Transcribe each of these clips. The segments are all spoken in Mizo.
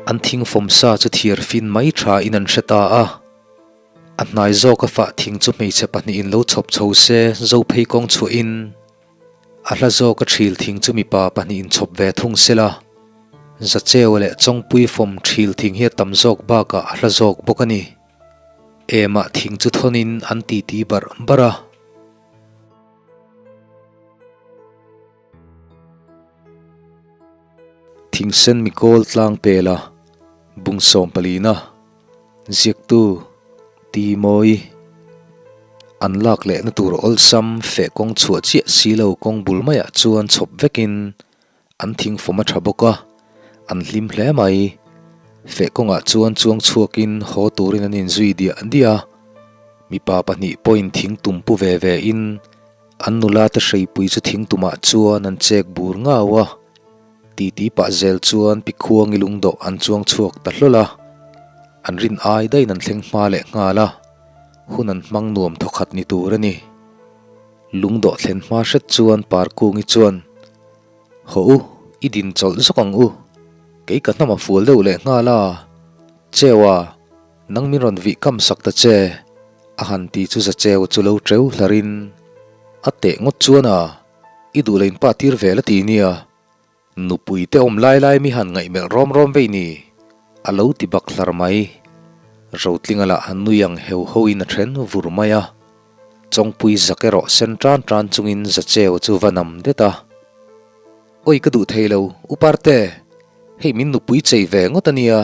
An thing fawm sa chu thiar fin mai tha in an hre ta a. A hnai zawk a fah thing chu hmeichhe pahnihin lo chhawp chho se zo phei kawng chhuahin a hla zawk a thil thing chu mipa pahnihin chhawp ve thung sela. Zacheu leh Chawngpui fawm thil thing hi a tam zawk bakah a hla zawk bawk a ni. Emah thing chu thawnin an titi barh barh a. Thingsen mikawl tlang pela bung sawmpalina ziaktu Ti Mawi an lak lehna tur awlsam feh kawng chhuah chiah si lo kawng bul maiah chuan chhawp vekin an thing fawm a tha bawk a, an hlim hle mai. Feh kawngah chuan chuang chhuakin haw turin an inzui diah diah a, mipa pahnih pawhin thing tum pu ve ve in An nula te hreipui chu thingtumah chuan an chek bur ngau a, titi pah zel chuan pi khuangi lungdawh an chuang chhuak ta hlawl a, an rin ai daiin an thleng hma leh nghal a, hun an hmang nuam thawkhat ni tur a ni. Lungdawh thlen hma hret chuan Parkungi chuan, Haw u, i din chawlh zawk ang u, kei ka hnam a fual deuh leh nghal a, Cheua, Nang min rawn vih kam sak ta che, a han ti chu Zacheu chu lo teu hlarin a teh ngawt chuan a, i duh lein pa tir vel a ti nia, nupui te awm lai lai mi han ngaihmelh rawm rawm vei ni, a lo ti bak hlar mai. Rotlinga lah han nui ang heu hoin a then vur mai a, Chawngpui zak erawh sen tan tan chungin Zacheu chu va nam det a. Awi ka duh thei lo, U Parte, hei min nupui chei ve ngawt a nia,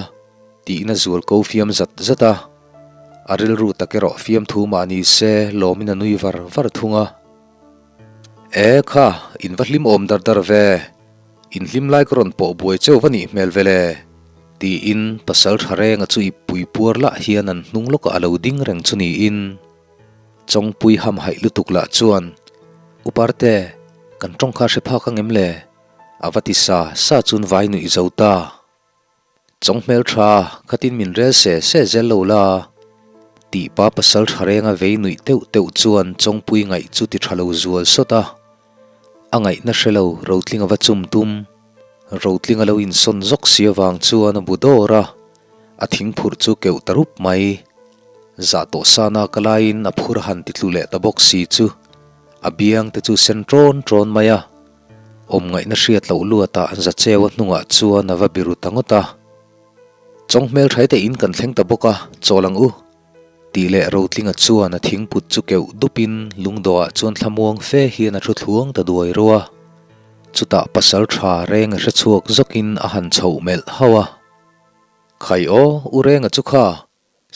tiin a zual ko fiam zat zat a. A rilru tak erawh fiamthu mah ni se lawmin a nui var var thung a. E kha, in va hlim awm dar dar ve, in hlim lai ka rawn pawh buai cheu va nih hmel vel e, tiin pasal tha renga chu ip pui puar lah hian an hnung lawkah a lo ding reng chu niin. Chawngpui ham haih lutuk lah chuan, U Parte, kan tawng kha hre phak ang em le? A va ti sa sa chun vai nuih zo ta. Chawng hmel tha, khatin min rel se se zel lo la. Tih pa pasal tha renga vei nuih teuh teuh chuan Chawngpui ngaih chu ti tha lo zual sawt a. A ngaihna hre lo Rotling a va chum tum. Rotling a lo insawn zawk si avang chuan a bu dawr a, a thingphurh chu keuh ta rup mai. Zah tawh sana ka laiin a phur a han ti tlu leh ta bawk si chu a biang te chu sen ṭawn ṭawn mai a. Awm ngaihna hriat loh luatah Zacheua hnungah chuan a va biru ta ngawt a. Chawng hmelṭhai te in kan thleng ta bawk a, chawl ang u. Tih leh Rotlinga chuan a thingput chu keuh dupin lungdawhah chuan thlamuang fe hian a thu thluang ta duai ruah a. Chutah pasal tha reng a hre chhuak zawkin a han chhoh melh hauh a. Khai aw, u Renga chu kha,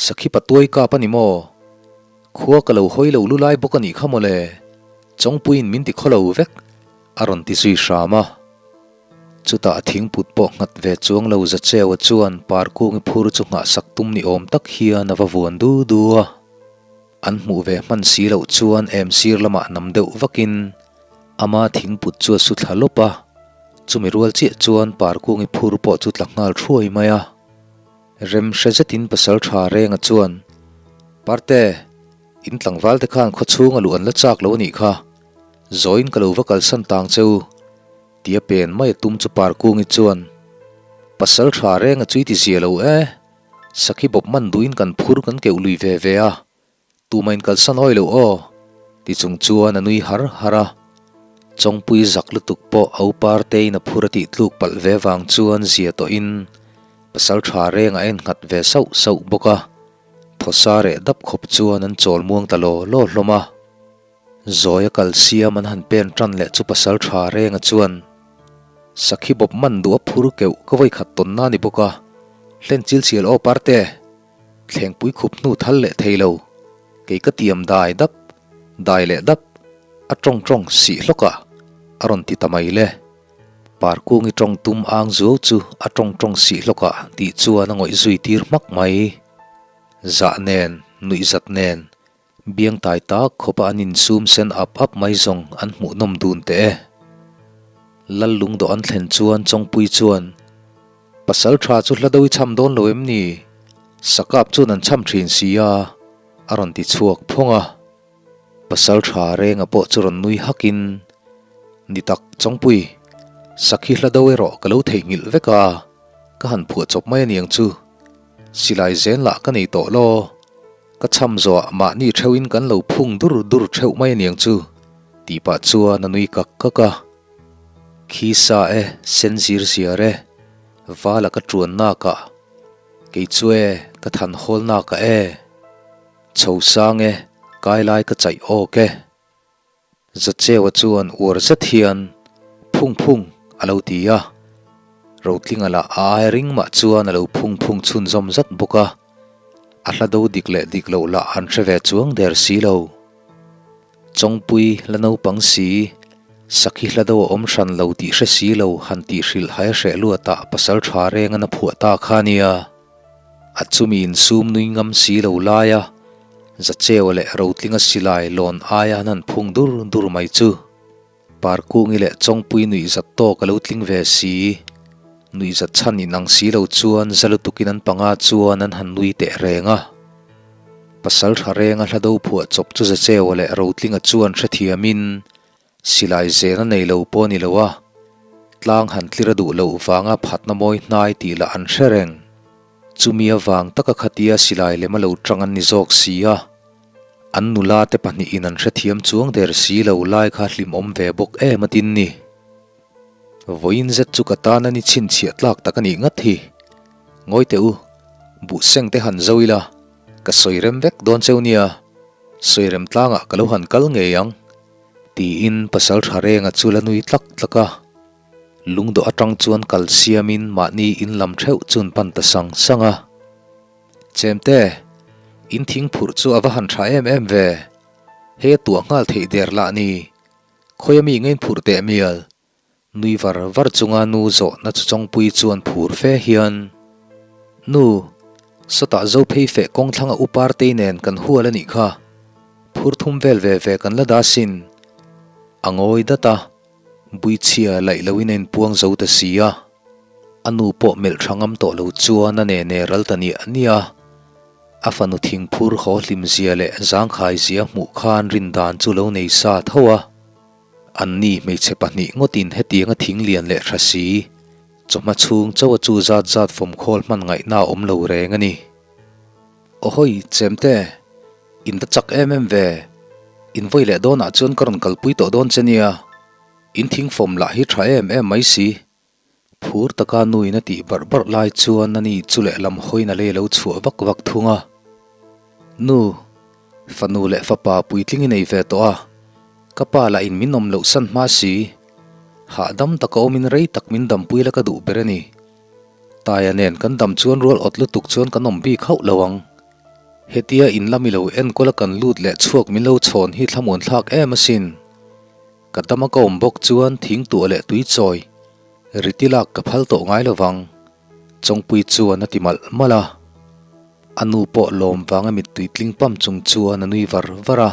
sakhi patuai kap a ni maw? Khua ka lo hawi lo lu lai bawk a nih kha mawle, Chawngpuiin min ti khaw lo vek, a rawn ti zui hram a. Chutah a thingput pawh nghat ve chuang lo Zacheua chuan Parkungi phur chu nghahsak tum ni awm tak hian a va vuan du du a. An hmuh ve hman si loh chuan em sir lamah nam deuh vakin ama thingput chu a su thla lawp a. Chumi rual chiah chuan Parkungi phur pawh chu tla nghal thuai mai a. Rem hre zetin pasal tha renga chuan, Parte, in tlangval te khan khawchhung a luh an la chak lo a nih kha. Zawiin ka lo va kalsan tang che u. Tia pen mai a tum chu Parkungi chuan, Pasal tha reng a chui ti zia lo e, sakhi bawp man duhin kan phur kan keuh lui ve ve a, tumah in kalsan awi lo aw, ti chung chuan a nui har har a. Chawngpui zak lutuk pawh a upa tein a phur a tih tluk palh ve vang chuan zia tawhin pasal tha reng a en nghat ve sauh sauh bawk a, thawsa reh dap khawp chuan an chawl muang ta law law hlawm a. Zawia kal siam an han pen tan leh chu pasal tha renga chuan Sakhi bawp man duh a phur keuh ka vawi khat tawn na ni bawk a, hlen chil chial aw parte, thlengpui khup hnu thal leh thei lo, kei ka tiam dai dap, dai leh dap, a tawng tawng sih hlawk a, a rawn ti ta mai le. Parkungi tawng tum ang zuau chu a tawng tawng sih hlawk a tih chuan a ngawih zui tir hmak mai. Zah nen, nuihzat nen, Biang tai tak khawpa an insum sen ap ap mai zawng an hmuhnawm dun teh e. Lal lungdawh an thlen chuan Chawngpui chuan, Pasal tha chu hla do i cham dawn lo em ni? Sakap chuan an cham thin si a, a rawn ti chhuak phawng a. Pasal tha renga pawh chu rawn nui hakin, Ni tak Chawngpui, sakhi hla do erawh ka lo theihnghilh vek a. Ka han phuah chawp mai aniang chu. Silai zen lah ka nei tawh law. Ka cham zawhah mahni theuhin kan lo phung dur dur theuh mai aniang chu, tih pah chuan a nui kak kak a. Khi sa e, sen zir ziar e, vala ka tuan nakah, kei chu e, ka than hawl nakah e, chho sang e, kai lai ka chaih awk e. Zachewa chuan uar zet hian, Phung phung, a lo ti a. Rotlinga lah a ai ring mah chuan a lo phung phung chhunzawm zat bawk a. A hla do dik leh dik loh lah an hre ve chuang der si lo. Chawngpui la naupang si, sakhi hla do a awm hran lo tih hre si lo han tih hrilh hai a hreh luatah pasal tha reng an a phuah ta kha nia. A chumi insum nui ngam si lo laia Zachewa leh Rotlinga silai lawn aia an han phung dur dur mai chu Parkungi leh Chawngpui nuihzat tawk a lo tling ve si. Nuihzat chhan inang si lo chuan za lutukin an panga chuan an han nui teh reng a. Pasal tha renga hla do phuah chawp chu Zachewa leh Rotlinga chuan hrethiamin Silai zen a nei lo pawh a ni lo a, tlang han tlir a duh loh vanga phatna mawi hnai tih lah an hre reng. Chumi avang taka khatia silai lem a lo tang an ni zawk si a, an nula te pahnihin an hrethiam chuang der si lo lai kha hlimawm ve bawk em a tin ni. Vawiin zet chu ka tan a ni chhinchhiah tlak tak a nih ngat hi. Ngawi teh u, buh seng te han zo ila, ka sawi rem vek dawn cheu nia, sawi rem tlangah ka lo han kal ngei ang. Tiin pasal tha renga chu la nui tlak tlak a, lungdawh atang chuan kal siamin mahni in lam theuh chun pan ta sang sang a. Chemte, in thing phurh chu a va han tha em em ve, hei a tuah nghal theih der lah ni, khawi ami ngein phurh teh mial, Nui var var chunga nu zawhna chu Chawngpui chuan phur fe hian, Nu, sawtah zo phei feh kawng thlanga u Partei nen kan hual a nih kha. Phur thum vel ve ve kan la dah sin. A ngawi dat a, Buichhia laih loin a inpuang zo ta si a. A nu pawh melh tha ngam tawh lo chuan a ne ne ral ta niah niah a. A fanu thingphur haw hlim zia leh zangkhai zia hmuh khan rin dan chu lo nei sa tho a. Anni hmeichhe pahnih ngawtin hetianga thing lian leh tha si, chawhma chhung chawa chu zat zat fawmkhawl hman ngaihna a awm lo reng a ni. Awhawi, Chemte, in va chak em em ve, in vawi leh dawnah chuan ka rawn kalpui tawh dawn che nia, in thing fawm lah hi tha em em mai si. Phur taka nuin a tih barh barh lai chuan ani chu lehlam hawiin a lei lo chhuah vak vak thung a. Nu, fanu leh fapa puitling i nei ve tawh a, ka pa lah in min awm loh san hma si. Hahdam taka awmin rei tak min dampui la ka duh ber a ni. Taia nen kan dam chuan rual awt lutuk chuan kan awm bik hauh lo ang. Hetia in lam i lo enkawl a kan lut leh chhuak min lo chhawn hi thlamuan thlak em asin. Ka dama ka awm bawk chuan thing tuah leh tui chawi riti lak ka phal tawh ngai lo vang, Chawngpui chuan a ti malh malh a. A nu pawh lawm vanga mittui tling pam chung chuan a nui var var a.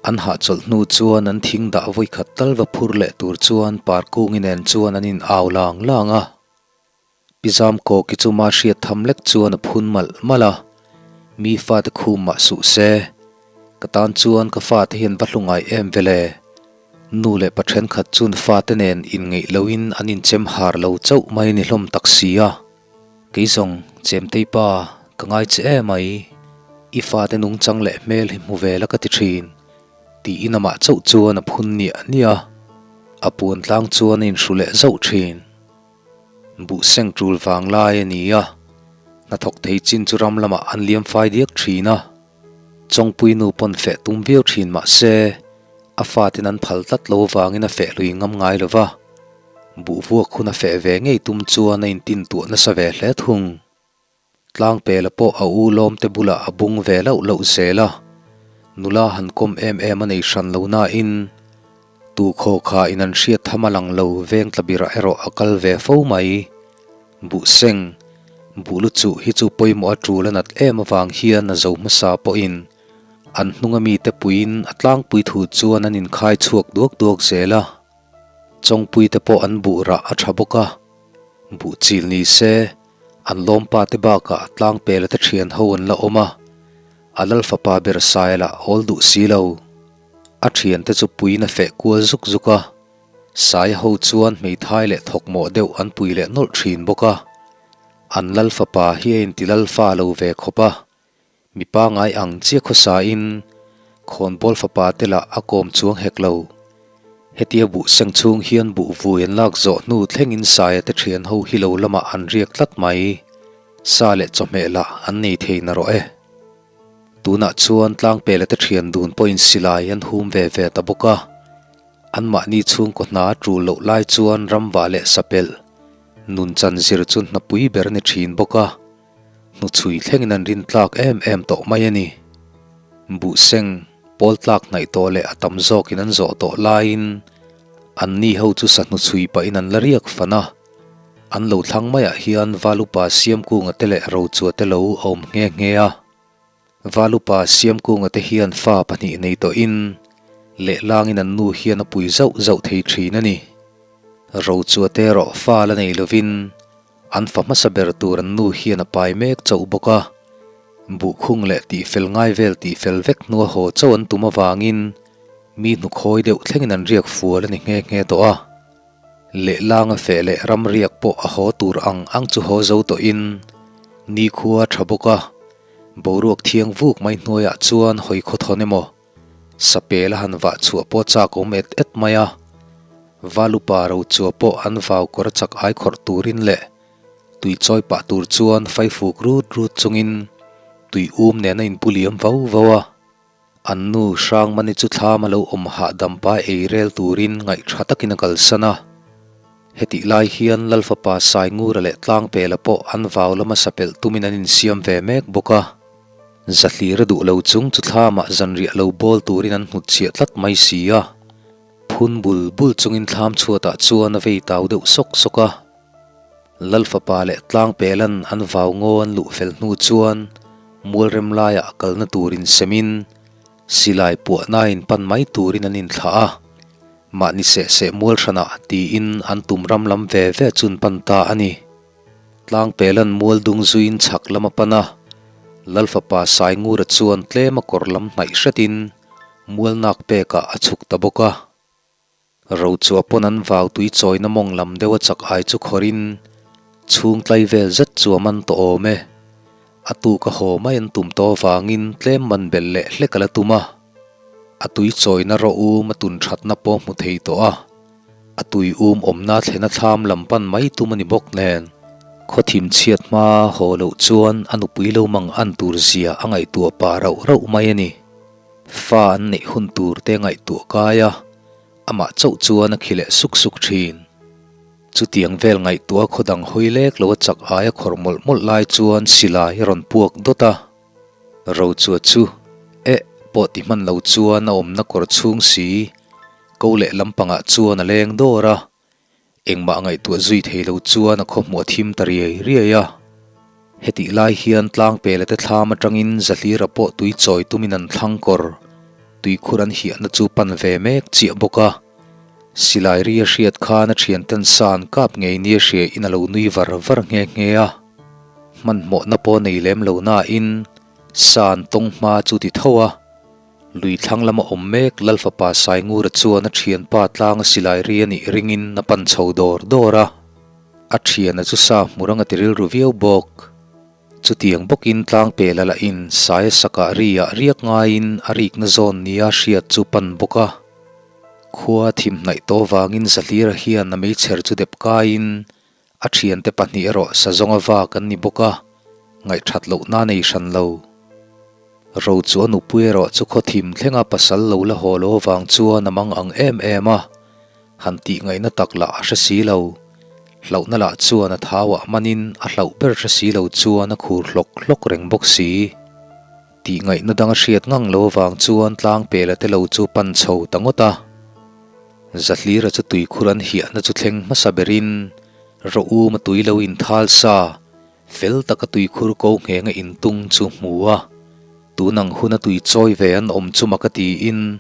An hahchawlh hnu chuan an thing dah vawikhat tal va phur leh tur chuan Parkungi nen chuan an in au lang lang a. Pi Zamkawki chu ma hriat tham lek chuan a phun malh malh a, Mi fate khum mah suh se, ka tan chuan ka fate hian va hlu ngai em vele. Nu leh pa thenkhat chuan fate nen inngeih loin an inchem har lo chauh mai ni hlawm tak si a. Kei zawng, Chemtei pa, ka ngai che em mai, i fate nungchang leh hmel hi hmu ve la ka ti thin, tiin amah chauh chuan a phun niah niah a, a puan tlang chuan a inhru leh zauh thin. Buh seng tul vang lai a ni a, hnathawk thei chin chu ram lamah an liam fai diak thin a. Chawngpui nu pawn feh tum viau thin mah se, a fatin an phal tlat lo vangin a feh lui ngam ngai lo va. Buh vuak hun a feh ve ngei tum chuan a intin tuah nasa ve hle thung. Tlangpela pawh a u lawmte bulah a bung ve loh loh zel a, nula han kawm em em a nei hran lo nain tu khaw kha in an hriat tham a lang lo veng tlabirah erawh a kal ve fo mai. Buh seng, buh lu chuh hi chu pawimawh a tul a nat em avang hian a zo hmasa pawhin an hnunga mite puiin a tlangpui thu chuan an inkhai chhuak duak duak zel a. Chawngpuite pawh an buh rah a tha bawk a, buh chil ni se an lawmpa te bakah tlangpela te thian ho an la awm a, a lal fapa ber sai lah awl duh si lo. A thiante chu puiin a feh kual zuk zuk a, saia ho chuan hmeithai leh thawkmawh deuh an pui leh nawlh thin bawk a. An lal fapa hi a inti lal fa lo ve khawp a, mi pangai ang chiah khawsain khawnbawl fapa te lah a kawm chuang hek lo. Hetia buh seng chhung hian buh vui an lak zawh hnu thlengin Saia te thian ho hi lo lamah an riak tlat mai. Sa leh chawhmeh lah an nei thei narawh e. Tunah chuan tlangpela te thian dun pawhin silai an hum ve ve ta bawk a. Anmahni chhungkaw hna a tul loh lai chuan ramvah leh sapelh nun chan zir chu hnapui ber a ni thin bawk a, hnuchhui thlengin an rin tlak em em tawh mai a ni. Buhseng, pawl tlak hnaih tawh leh a tam zawkin an zawh tawh laiin anni ho chu sa hnuchhui pahin an la riak fan a, an lo thlang maiah hian Valupa Siamkunga te leh Rochua te lo a awm nghe nghe a. Valupa Siamkunga te hian fa pahnih nei tawhin lehlangin an nu hian a pui zauh zauh thei thin a ni. Rochua te erawh fa la nei lovin an fa hmasa ber tur an nu hian a pai mek chauh bawk a. Buhkhung leh tihfel ngai vel tihfel vek hnua haw chauh an tum avangin mi hnukhawi deuh thlengin an riak fual a ni nghe nghe tawh a. Lehlanga feh leh ramriak pawh a haw tur ang ang chu haw zo tawhin nikhua a tha bawk a, boruak thiang vuk mai hnuaiah chuan hawi khawthawn emaw sapel a han vah chhuah pawh chak awm et et mai a. Valupa Rochua pawh an vau kawr chak ai khawrh turin leh tui chawi pah tur chuan faifuk rut rut chungin tui um nen a inpu liam vau vau a. An nu Hrangmani chu thlam a lo awm hahdam pa ei rel turin ngaih tha takin a kalsan a. Hetih lai hian Lalfapa Saingura leh Tlangpela pawh an vau lama sapelh tumin an insiam ve mek bawk a. Zahlir a duh lo chung chu thlamah zanriah lo bawl turin an hnutchhiah tlat mai si a. Phun bul bul chungin thlam chhuatah chuan a vei tau deuh sawk sawk a. Lalfapa leh Tlangpelan an vau ngaw an luh fel hnu chuan Mualrem laiah kalna turin semin silai puahnain pan mai turin an inthlah a, mahni seh seh mual hranah tiin an tum ram lam ve ve chun pan ta a ni. Tlangpelan mual dung zuiin chhak lam a pan a, Lalfapa Saingura chuan tlema kawr lam hnaih hretin mualnak pekah a chhuk ta bawk a. Rochua pawn an vau tui chawina mawng lam deuh a chak ai chu khawrin chhung tlai vel zet chu a man tawh awm e. A tuk a haw mai an tum tawh avangin tlem man belh leh hlek a la tum a. A tui chawina rawh um a tun thatna pawh hmu thei tawh a. A tui um awmna thlena thlam lam pan mai tum a ni bawk nen khawthim chhiat hma haw loh chuan a nupui lo mang an tur zia a ngaihtuah pah rauh rauh mai a ni. Fa an neih hun tur te ngaihtuah kai a, amah chauh chuan a khi leh suk suk thin. Chutiang vel ngaihtuah khaw dang hawi lek lo a chak ai a khawrh mawlh mawlh lai chuan silai a rawn puak dawt a. Rochua chu eh pawh ti hman lo chuan a awmna kawr chhung si ko leh lampangah chuan a leng dawr a. Engmah ngaihtuah zui thei lo chuan a khawhmuh a thim ta riai riai a. Hetih lai hian tlangpela te thlam atangin Zahlira pawh tui chawi tumin an thlang kawr, tuikhur an hiahna chu pan ve mek chiah bawk a. Silai ri a hriat khan a thianten sa an kap ngei nia hria in a lo nui var var nghe nghe a. Hmanhmawhna pawh nei lem lo nain sa an tawng hma chu ti tho a. Lui thlang lama awm mek Lalfapa Saingura chuan a thianpa tlanga silai ri a nih ringin a pan chho dawr dawr a. A thiana chu sa hmu rang a ti rilru viau bawk. Chutiang bawkin tlangpela lahin saia sakah ri-ah riak ngaiin a rikna zawn nia hriat chu pan bawk a. Khua thim hnaih tawh vangin Zahlira hian a meichher chu dep kaiin A thiante pahnih erawh sazawnga vak an ni bawk a, ngaihthat lohna nei hran lo. Ro chu a nupui erawh chu khaw thim thlenga pasal lo la haw lo avang chuan a mang ang em em a, han tih ngaihna tak lah a hre si lo. Hlauhna lah chuan a thauah manin a hlauh ber hre si lo chuan a khur hlawk hlawk reng bawk si. Tih ngaihna dang a hriat ngang lo avang chuan tlangpela te lo chu pan chho ta ngawt a. Zahlira chu tuikhur an hiahna chu thleng hmasa berin rawh um a tui lo inthal sa, fel taka tuikhur ko nghenga intung chu hmu a. Tun ang huna tui chawi ve an awm chu mak a tiin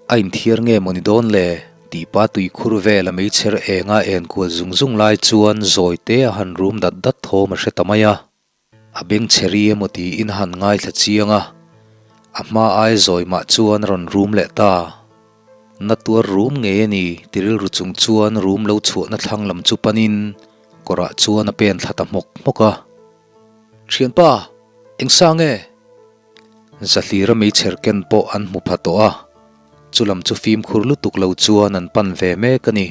a inthiar nge maw ni dawn le tih pa tuikhur vel a meichher enga enkual zung zung lai chuan zawi te a han rum dat dat thawm a hre ta mai a. A beng chhe ri emaw tiin a han ngaithla chiang a, a hma ai zawi mah chuan a rawn rum leh ta. Na tuar rum ngei a ni ti rilru chung chuan rum lo chhuahna thlang lam chu panin kawrah chuan a pen thla ta hmawk hmawk a. Thianpa, eng sa nge? Zahlira meichher ken pawh an hmu pha tawh a, chulam chu fimkhur lutuk lo chuan an pan ve mek a ni.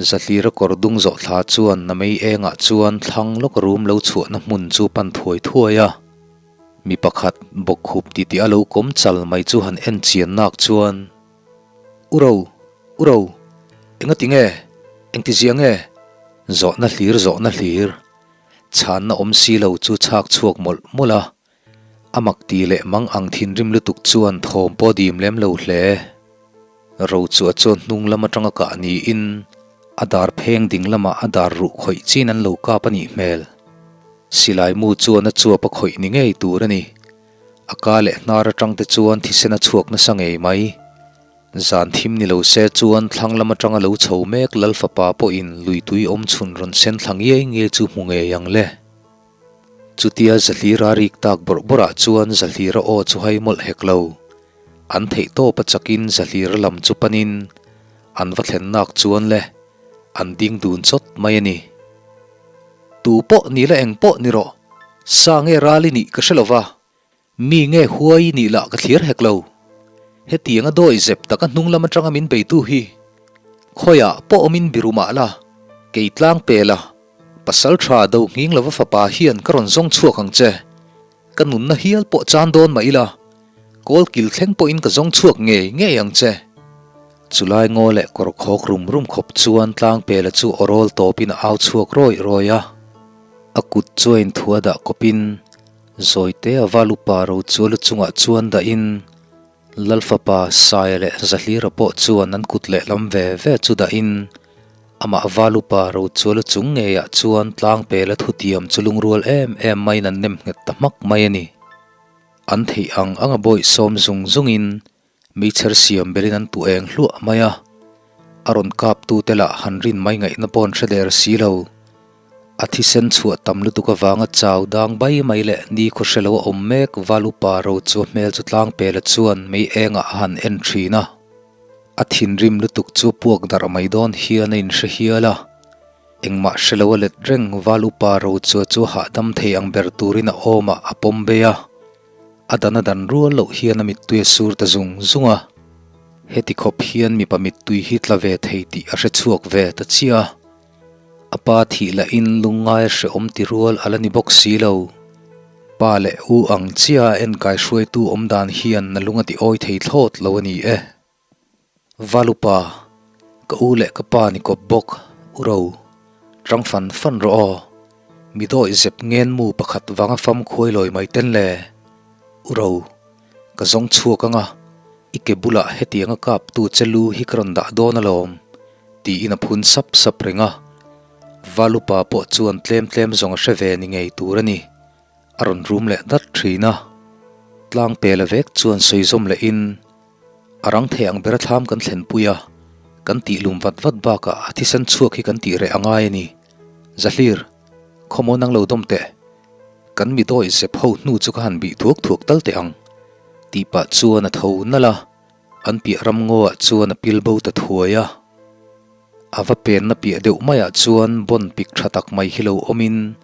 Zahlira kawr dung zawh thla chuan na mei engah chuan thlang lawk rum lo chhuahna hmun chu pan thuai thuai a. Mi pakhat bawkkhup titih a lo kawm chal mai chu han en chian nak chuan, U ro, u ro, engati nge, engti zia nge? Zawhna hlir zawhna hlir. Chhanna awm si lo chu chhak chhuak mawlh mawlh a, a mak ti leh mang ang thinrim lutuk chuan thawm pawh dim lem lo hle. Ro chu a chuan hnung lam atanga kah niin a dar pheng ding lamah a dar ruh khawih chin an lo kap a nih hmel. Silai mu chuan a chuap a khawih ni ngei tur a ni. A ka leh hnar atang te chuan thisen a chhuak nasa ngei mai. Zan thim ni lo se chuan thlang lam atanga lo chho mek Lal fapa pawhin lui tui awm chhun rawn sen thla ngiai ngiai chu hmu ngei ang le. Chutia Zahlira rik tak bawrh bawrh ah chuan Zahlira aw chu hai mawlh hek lo. An theih tawp a chakin Zahlira lam chu panin an va thlen nak chuan le an ding dun chawt mai a ni. Tu pawh ni la eng pawh ni rawh, sa nge ral i nih ka hre lo va, Mi nge huai nih lah ka thlir hek lo. Hetiang a dawi zep taka hnung lam atanga min beitu hi khawiah pawh awmin biru mah la, kei tlang pe la, pasal tha do nghing lova fapa hian ka rawn zawng chhuak ang che. Ka nunna hial pawh chan dawn mah ila, kawl kil thleng pawhin ka zawng chhuak ngei ngei ang che. Chulai ngaw leh kawr khawk rum rum khawp chuan Tlangpela chu awrawl tawpin a au chhuak rawih rawih a. A kut chu a inthua dah kawpin Zawite a val upa ro chu a lu chungah chuan dahin Lal fapa Saia leh Zahlira pawh chuan an kut lehlam ve ve chu dahin amah val upa ro chu a lu chung ngeiah chuan tlangpela thutiam chu lungrual em em maiin an nem nghet ta hmak mai a ni. An theih ang anga bawihsawm zung zungin Meichher siam berin an tuh eng hluah mai a, a rawn kap tute lah han rin mai ngaihna pawh an hre der si lo. A thisen chhuah tam lutuk avanga chau dang bai mai leh ni khaw hre lo a awm mek val upa ro chu a hmel chu tlang pela chuan mei engah a han en thin a. A thinrim lutuk chu puak darh mai dawn hian a inhre hial a. Engmah hre lo a let reng val upa ro chu a chu hahdam thei ang ber turin a awmah a pawm bei a. A dan a dan rual loh hian a mittui a sur ta zung zung a, heti khawp hian mipa mittui hi tla ve thei tih a hre chhuak ve ta chiah a. A pa thih lahin lungngai a hrehawm ti rual a la ni bawk si lo. Pa leh u ang chiah a enkai hruaitu awm dan hian na lung a ti awi thei thlawt lo a ni e. Valupa, ka u leh ka pa ni kawp bawk, u ro, tang fan fan rawh aw, mi dawih zep ngen mu pakhat vanga fam khuai lawi mai ten le, u ro, ka zawng chhuak anga, i ke bulah hetianga kaptu che lu hi ka rawn dah dawn alawm, tiin a phun sap sap reng a. Valupa pawh chuan tlem tlem zawng a hre ve ni ngei tur a ni. A rawn rum leh dat thin a, tlang pela vek chuan sawi zawm lehin a rang thei ang bera thlam kan thlenpui a, kan tih lum vat vat bakah a thisen chhuak hi kan tih reh a ngai a ni. Zahlir, khawmaw nang lo dawm teh, kan mi dawi zep ho hnu chu ka han bih thuak thuak tal teh ang, tih pah chuan a tho nalh a, an piah ram ngawah chuan a pil bo ta thuai a. A va penna piah deuh maiah chuan bawn pik tha tak mai hi lo awmin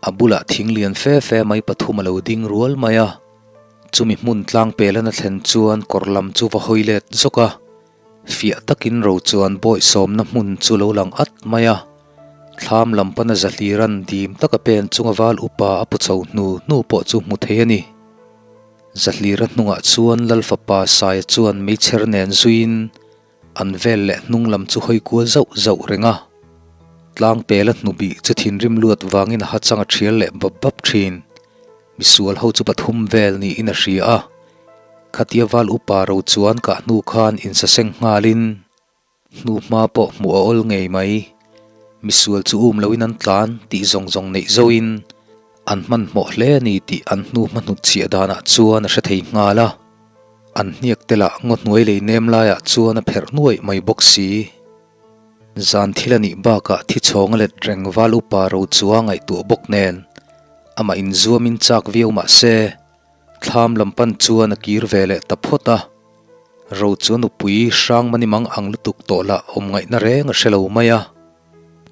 a bulah thing lian fe fe mai pathum a lo ding rual mai a. Chumi hmun tlang pelana thlen chuan kawr lam chu va hawi let zawk a, fiah takin ro chuan bawihsawmna hmun chu lo lang at mai a. Thlam lam pana Zahliran dim taka pen chunga val upa a pu chho hnu hnu pawh chu hmu thei a ni. Zahlira hnungah chuan Lal fapa Saia chuan meichher nen zuiin An vel leh hnung lam chu hawi kual zauh zauh reng a, tlang pela hnubih chu thinrim luat vangin a hachang a thial leh bap bap thin. Misual ho chu pathum vel niin a hria a, khatia val upa ro chuan kah hnu khan insaseng nghalin hnu hma pawh hmuh a awl ngei mai. Misual chu um loin an tlan tih zawng zawng neih zoin an hmanhmawh hle a ni tih an hnu hma hnut chhiah danah chuan a hre thei nghal a. An hniak te lah ngaw hnuai lei nem laiah chuan a pherh nuaih mai bawk si. Zan thil a nih bakah thi chhawng a let reng val upa ro chua ngaihtuah bawk nen amah inzuamin chak viau mah se thlam lam pan chuan a kir ve leh ta phawt a. Ro chu nupui hrang mani mang ang lutuk tawh lah awm ngaihna reng a hre lo mai a.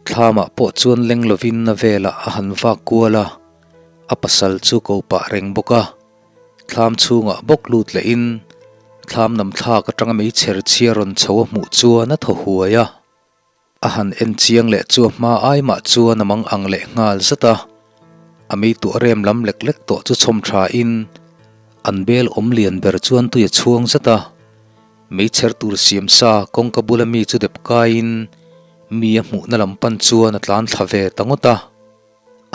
Thlamah pawh chuan leng lovin a velah a han vak kual a. A pasal chu ko pah reng bawk a, thlam chhungah bawk lut lehin thlam nam thlak atanga meichher chhia rawn chho a hmuh chuan a thaw huai a. A han en chiang leh chu a hma ai mah chuan a mang ang leh nghal zat a, a meituah rem lam lek lek tawh chu chhawm tha in an bel awm lian ber chuan tui a chhuang zat a, meichher tur siam sa kawngka bula mi chu dep kaiin mi a hmuhna lam pan chuan a tlan thla ve ta ngawt a.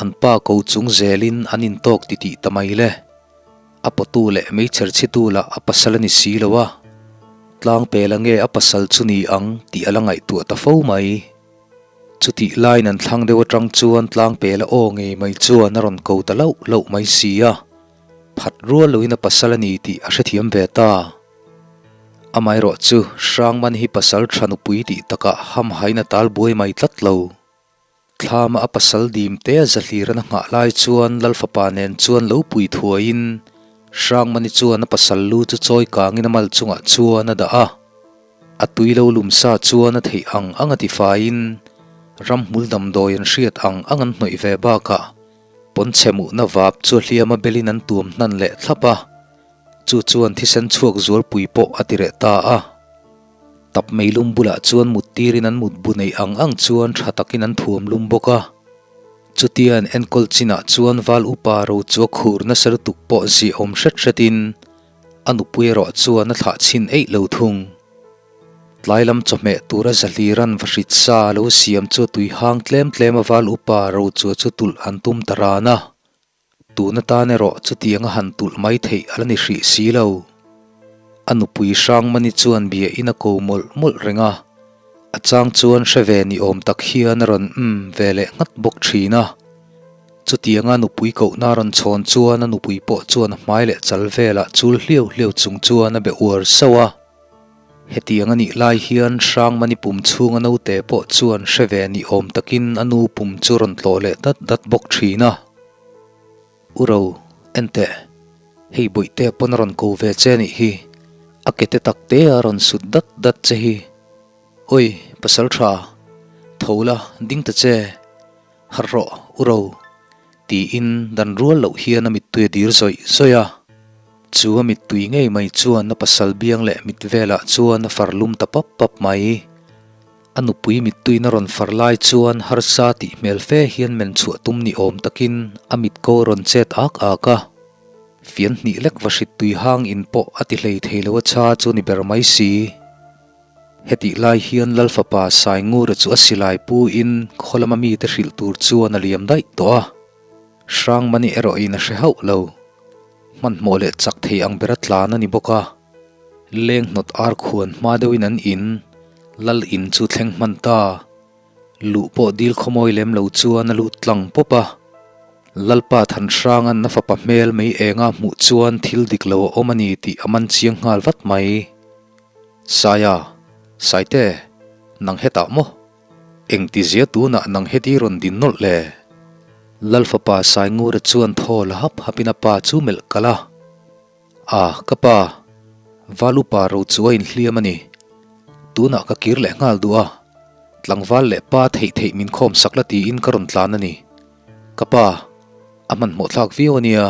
An pa ko chung zelin an intawk titih ta mai le. A pawtu leh meichher chhitu lah a pasal a ni si lo a, tlang pela nge a pasal chu ni ang tih a la ngaihtuah ta fo mai. Chutih laiin an thlang deuh atang chuan tlang pela aw ngei mai chuan a rawn ko ta lauh lauh mai si a, phat rual loin a pasal a ni tih a hrethiam ve ta. Amaherawh chu Hrangman hi pasal tha nupui tih takah hamhain a tal buai mai tlat lo. Thlama a pasal dim te a zahlir an a nghah lai chuan Lal fapa nen chuan lo pui thuaiin Hrangmani chuan a pasal lu chu chawi kangin a mal chungah chuan a dah a. A tui lo lum sa chuan a theih ang ang a tifaiin ramhmul damdawi an hriat ang ang an hnawih ve bakah pawnchhe muhna vap chu a hliam a belin an tuam hnan leh thlap a. Chu chuan thisen chhuak zualpui pawh a ti reh ta a. Tap meilum bulah chuan mut tirin an mut bu neih ang ang chuan tha takin an thuam lum bawk a. Chutia an enkawl chinah chuan val upa ro chu a khur nasa lutuk pawh ziahawm hret hretin a nupui erawh chuan a thlah chhin eih lo thung. Tlai lam chawhmeh tura zahliran va hrit sa a lo siam chu a tui hang tlem tlem a val upa ro chu chu tulh an tum ta ran a. Tun atan erawh chutiang a han tulh mai theih a la ni hrih si lo. A nupui Hrangmani chuan bia in a ko mawlh mawlh reng a, a chang chuan hre ve ni awm tak hian a rawn umm ve leh nghat bawk thin a. Chutianga nupui kohna a rawn chhawn chuan a nupui pawh chuan a hmai leh chal velah chul hliau hliau chung chuan a be uar sauh a. Hetiang a nih lai hian Hrangmani pum chhunga naute pawh chuan hre ve ni awm takin a nu pum chu rawn tlawh leh dat dat bawk thin a. U Ro, enteh, hei Bawihtea pawn a rawn ko ve che nih hi, a ke te tak te a rawn sut dat dat che hi. Oi, pasal tha, tho la, ding ta che. Harh rawh, U Ro, tiin dan rual loh hian a mittui a dir zawih zawih a. Chu a mittui ngei mai chuan a pasal biang leh mit velah chuan a far lum ta pap pap mai. A nupui mittuiin a rawn far lai chuan harsa tih hmel fe hian men chhuah tum ni awm takin a mit ko a rawn chet ak ak a. Fian hnih lek va hrit tui hang in pawh a ti hlei thei lo a cha chu ni ber mai si. Hetih lai hian Lal fapa Saingura chu a silai pu in khaw lama mite hrilh tur chuan a liam daih tawh a. Hrangmani erawhin a hre hauh lo. Hmanhmawh leh chak thei ang bera tlan a ni bawk a. Leng hnawt ar khuan hma deuhin an in, Lal in chu thleng hman ta. Luh pawh dil khawmawi lem lo chuan a lut tlang pawp a. Lalpa Thanhranga'n a fapa hmel mei enga hmuh chuan thil dik lo a awm a ni tih a man chiang nghal vat mai. Saia, Saite, nang hetah maw? Engtizia tunah nang heti rawn din nawlh le? Lal fapa Saingura chuan thaw la hap hapin a pa chu melh kalh a. A, ka pa, Val upa ro chu a inhliam a ni. Tunah ka kir leh nghal duh a, tlangval leh pa theih theih min khawm sak la tiin ka rawn tlan a ni. Ka pa, a hmanhmawh thlak viau a nia.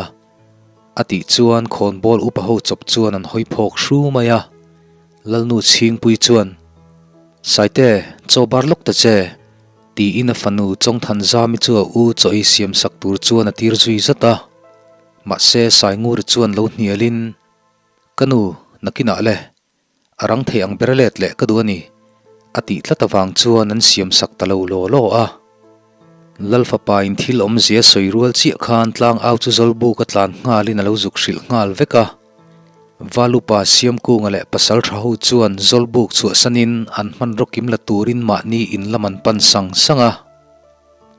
A tih chuan khawnbawl upa ho chawp chuan an hawi phawk hru mai a, Lalnu Chhingpui chuan, Saite, chaw bar lawk ta che, tiin a fanu Chawngthanzami chu a u chaw ei siam sak tur chuan a tir zui zat a. Mahse Sainguri chuan lo hnialin, Ka nu, nakinah le, A rang thei ang ber let leh ka duh a ni, a tih tlat avang chuan an siam sak ta lo law law a. Lal fapa in thil awmzia sawi rual chiah khan tlang au chu Zawlbuk a tlan nghalin a lo zuk hrilh nghal vek a. Valupa Siamkunga leh pasal tha ho chuan Zawlbuk chhuahsanin an hmanraw kim la turin mahni in lam an pan sang sang a.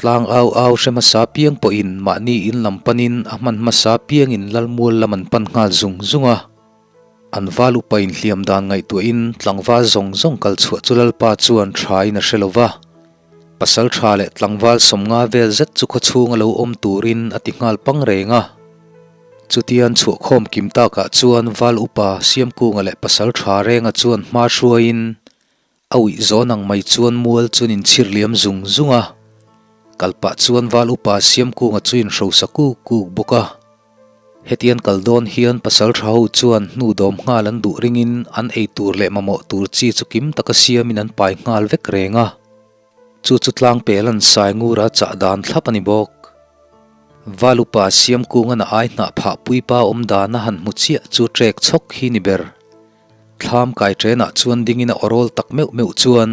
Tlang au au hre hmasa piang pawhin mahni in lam panin a hman hmasa piangin Lalmual lam an pan nghal zung zung a. An val upa inhliam dan ngaihtuahin tlangval zawng zawng kal chhuah chu Lalpa chuan thain a hre lo va. Pasal tha leh tlangval sawmnga vel zet chu khawchhunga lo awm turin a ti nghal pang reng a. Chutian chhuahkhawm kim takah chuan val upa Siamkunga leh pasal tha renga chuan hma hruaiin A uih zawn ang mai chuan mual chuan inchhir liam zung zung a. Kal pah chuan Val Upa Siamkunga chu in hrosa kuk kuk bawk a. Hetian kal dawn hian pasal tha ho chuan hnu dawm nghal an duh ringin an ei tur leh mamawh tur chi chu kim taka siamin an pai nghal vek reng a. Chu chu tlangpel an sai ngura chah dan thlap a ni bawk. Val Upa Siamkungan a ai hnah phah puipa awm dan a han hmu chiah chu trek chhawk hi ni ber. Thlam kai ṭenah chuan dingin a awrawl tak meuh meuh chuan,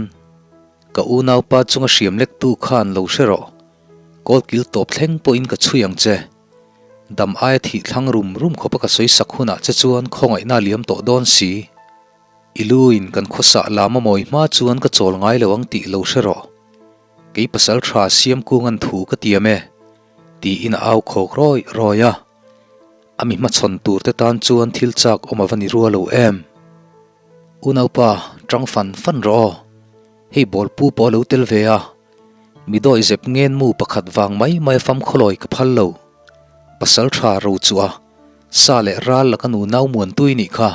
Ka unaupa chunga hriam lektu khan lo hre rawh. Kawlkil tawp thleng pawhin ka chhui ang che. Dam aia thih thlang rum rum khawpa ka sawi sak hunah che chuan khawngaihna a liam tawh dawn si. I luin kan khawsah lam a mawi hma chuan ka chawl ngai lo ang tih lo hre rawh. Kei pasal tha Siamkungan thu ka tiam e, tiin a au khawk rawih rawih a. A mi hmachhawn tur te tan chuan thil chak awm a va ni rua lo em. Unaupa, tang fan fan rawh aw. Hei bawlpu pawh a lo tel ve a. Mi dawi zep ngen mu pakhat vang mai mai a fam khawlawi ka phal lo. Pasal tha ro chu a, sa leh ral laka nu nau muantui nih kha.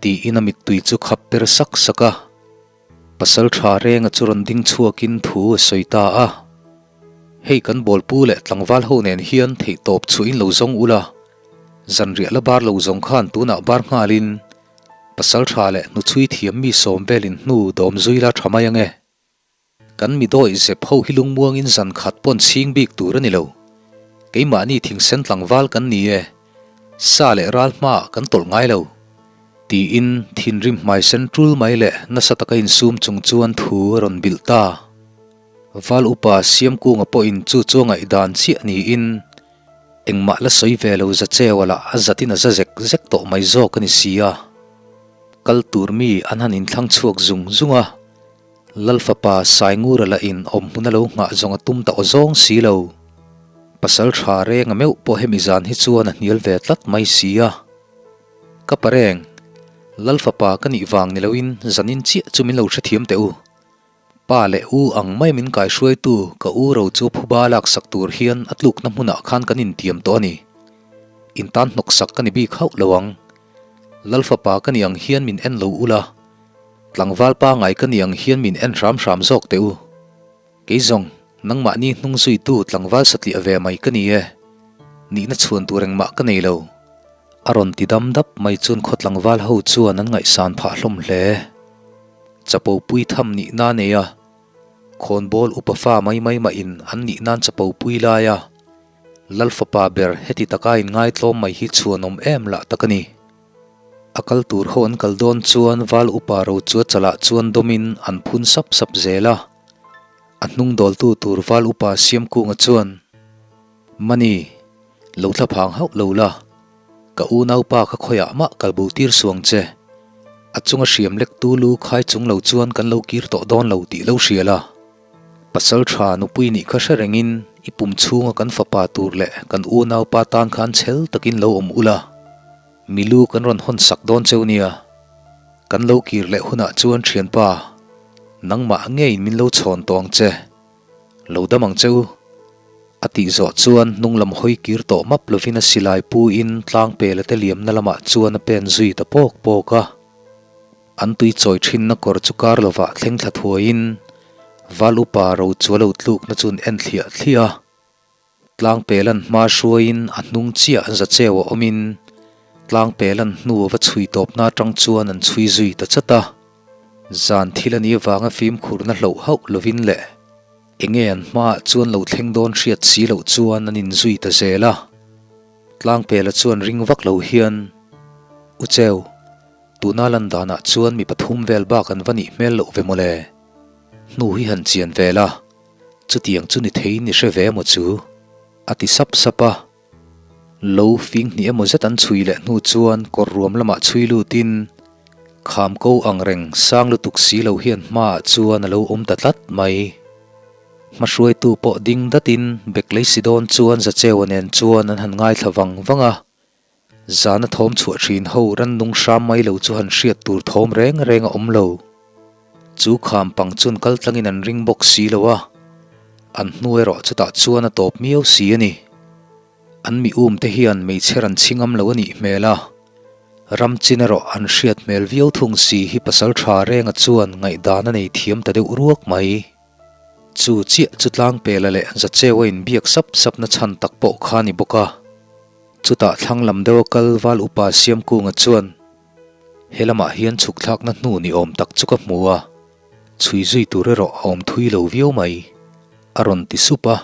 Tiin a mittui chu khap per sak sak a. Pasal tha renga chu rawn ding chhuakin thu a sawi ta a. Hei kan bawlpu leh tlangval ho nen hian theihtawp chhuahin lo zawng ula, zanriah la bar lo zawng khan tunah bar nghalin pasal tha leh hnuchhui thiam mi sawm velin hnu dawm zui la tha mai ange. Kan mi dawih zep ho hi lungmuangin zan khat pawn chhing bik tur a ni lo. Keimahni thingsen tlangval kan ni e, sa leh ral hmaah kan tawlh ngai lo. Tiin thinrim hmaisen tul mai leh nasa taka insum chung chuan thu a rawn bilh ta. Val upa Siamkunga pawhin chu chu a ngaihdan chiah niin engmah la sawi ve lo za cheu a lah a zatin a za zek zek tawh mai zawk a ni si a. Kal tur mi an han inthlang chhuak zung zung a. Lal fapa Saingura lah in awm hmun a lo nghah zawng a tum ta aw zawng si lo. Pasal tha reng a meuh pawh hemi zan hi chuan a hnial ve tlat mai si a. Ka pa reng, Lal fapa ka nih vang ni loin zanin chiah chu min lo hrethiam teh u. Pa leh u ang mai min kaihruaitu ka u ro chu phuba laksak tur hian a tlukna hmunah khan kan intiam tawh a ni. In tan hnawksak ka ni bik hauh lo ang. Lal fapa ka nih ang hian min en lo ula. Tlangval pangai ka ni ang hian min en hram hram zawk teh u. Kei zawng, nangmahni hnung zuitu tlangval satliah ve mai ka ni e. Nihna chhuan tur engmah ka nei lo. A rawn ti dam dap mai chuan khaw tlangval ho chuan an ngaihsan phah hlawm hle. Chapo pui tham nihna nei a, khawnbawl upa fa mai mai mahin an nihnan chapo pui lai a, Lal fapa ber heti taka inngaitlawm mai hi chhuanawm em lah tak a ni. A kal tur ho an kal dawn chuan val upa ro chu a chalah chuan dawmin an phun sap sap zel a. A hnung dawltu tur val upa Siamkunga chuan, Mani, lo thla phang hauh lo la, ka unaupa kha khawiah mah kal bo tir suang che. A chunga hriam lektu lu khai chung lo chuan kan lo kir tawh dawn lo tih lo hria la. Pasal tha nupui nih kha hre rengin i pum chhunga kan fapa tur leh kan unaupa tan khan chhel takin lo awm ula. Milu kan rawn hawn sak dawn cheu nia. Kan lo kir leh hunah chuan thianpa, nangmah ngeiin min lo chhawn tawh ang che. Lo dam ang che u. A tih zawh chuan hnung lam hawi kir tawh map lovin a silai pu in tlangpela te liamna lamah chuan a pen zui ta pawk pawk a. An tui chawi thinna kawr chu kar lovah thleng thla thuaiin Val upa ro chu a lo tlukna chu an en thliah thliah a. Tlangpelan hma hruaiin a hnung chiah an za cheu a awmin Tlangpelan hnu a va chhui tawpna atang chuan an chhui zui ta chat a. Zan thil a nih avanga fimkhurna hloh hauh lovin leh enge an hmaah chuan lo thleng dawn hriat si loh chuan an inzui ta zel a. Tlangpela chuan ring vak lo hian, U Cheu, Tuna lan danah chuan mi pathum vel bak an va nih hmel loh ve mawle. Hnu hi han chian ve la, chutiang chu ni thei ni hre ve emaw chu? A ti sap sap a. Lo fing hnih emaw zet an chhui leh hnu chuan kawr ruam lamah chhui lutin kham ko ang reng sang lutuk si lo hian hmaah chuan a lo awm ta tlat mai. Hmahruaitu pawh ding datin Beklei si dawn chuan Zacheua nen chuan an han ngaithla vang vang a. Zana thawm chhuah thin ho rannung hram mai lo chu han hriat tur thawm reng reng a awm lo. Chu kham pang chun kal tlangin an ring bawk si lo a, an hnu erawh chutah chuan a tawp miau si a ni. An mi um te hian meichher an chhi ngam lo a nih hmel a, ram chin erawh an hriat hmel viau thung si hi pasal tha renga chuan ngaihdan a nei thiam ta deuh ruak mai. Chu chiah chu Tlangpela leh Zacheua inbiak sap sapna chhan tak pawh kha a ni bawk a. Chutah thlang lam deuha kal Val Upa Siamkunga chuan he lamah hian chhuk thlakna hnu ni awm tak chu ka hmu a, chhui zui tur erawh a awm thui lo viau mai, a rawn ti sup a.